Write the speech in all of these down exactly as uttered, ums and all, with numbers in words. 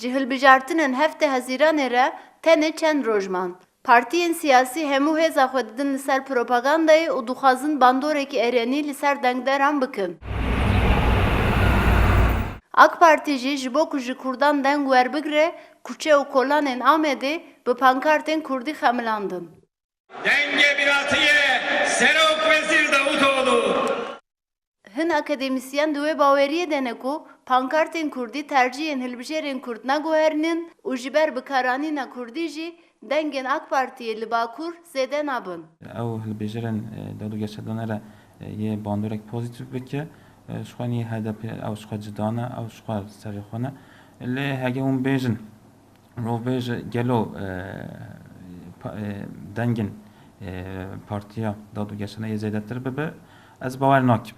Ji hilbijartinên heftê Hezîranê re tenê çend roj man. Partiyên siyasî hemû hêza xwe didin li ser propagandayê û dixwazin bandorekî erenî li ser dengderan bikin. AK Partî jî ji bo ku ji Kurdan deng werbigire, kuçe û kolanên Amedê bi pankartên Kurdî xemilandin. Dengê Biratiyê Serok Wezîr Davutoğlu. Hin akademîsyen di wê baweriyê de ne ku pankartên Kurdî tercîhên hilbijêrên Kurd naguherînin û ji ber bikaranîna Kurdî jî dengên AK Partiyê li Bakur zêde nabin. Ew hilbijêrên, e, dad û geşedane re, e, yê bandorek pozîtîf bike, e, ji xwe nî H D P, ew ji xwe cuda ne, ew ji xwe serê xwe ne. Lê hege hûn bêjin, mirov bêje gelo, e, pa-, e, dengên, e, Partiya Dad û Geşanê yê zêdetir bibe, ez bawer nakim.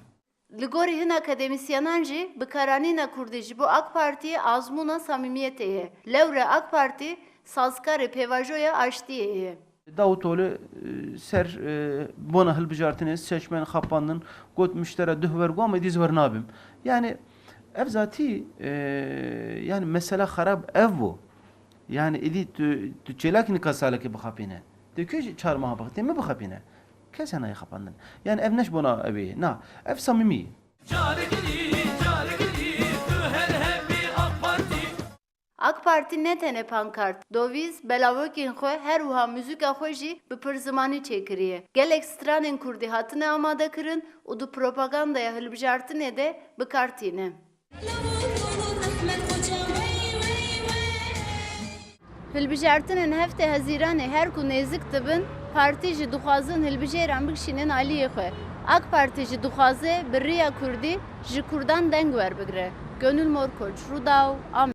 Li gorî hin akademîsyenan jî, bikaranîna Kurdî ji bo AK Partiyê azmûna samîmiyetê ye. Lewre AK Partî sazkarê pêvajoya aştiyê ye. Davutoğlu, e, ser, e, bona hilbijartinê seçmen xapandin, got, miştera duh wergo, ama îdî ez wer nabim. Yani ev zatî, e, yani mesela xerab ev bû. Yani îdî tu, tu çêlak nika salekê bixapîne. Tu kê çar meha bixapîne? Tê min bixapîne. Kes nayê xapandin. Yani ev ne ji bona ew ê. Na, ev samîmî ye. Cargirî, cargirî, tu her hebî AK Partî. AK Partî ne tenê pankart, dovîz, belavokên xwe, her wiha muzîka xwe jî bi pirzimanî çêkiriye. Gelek stranên Kurdî hatine amadekirin û di propagandaya hilbijartinê de bi kar tîne. Hilbijartinên heftê Hezîranê her ku nêzik dibin, partî jî dixwazin hilbijêran bikişînin aliyê xwe. AK Partî jî dixwaze bi riya Kurdî ji Kurdan deng werbigire. Gönül Morkoç, Rûdaw, Amed.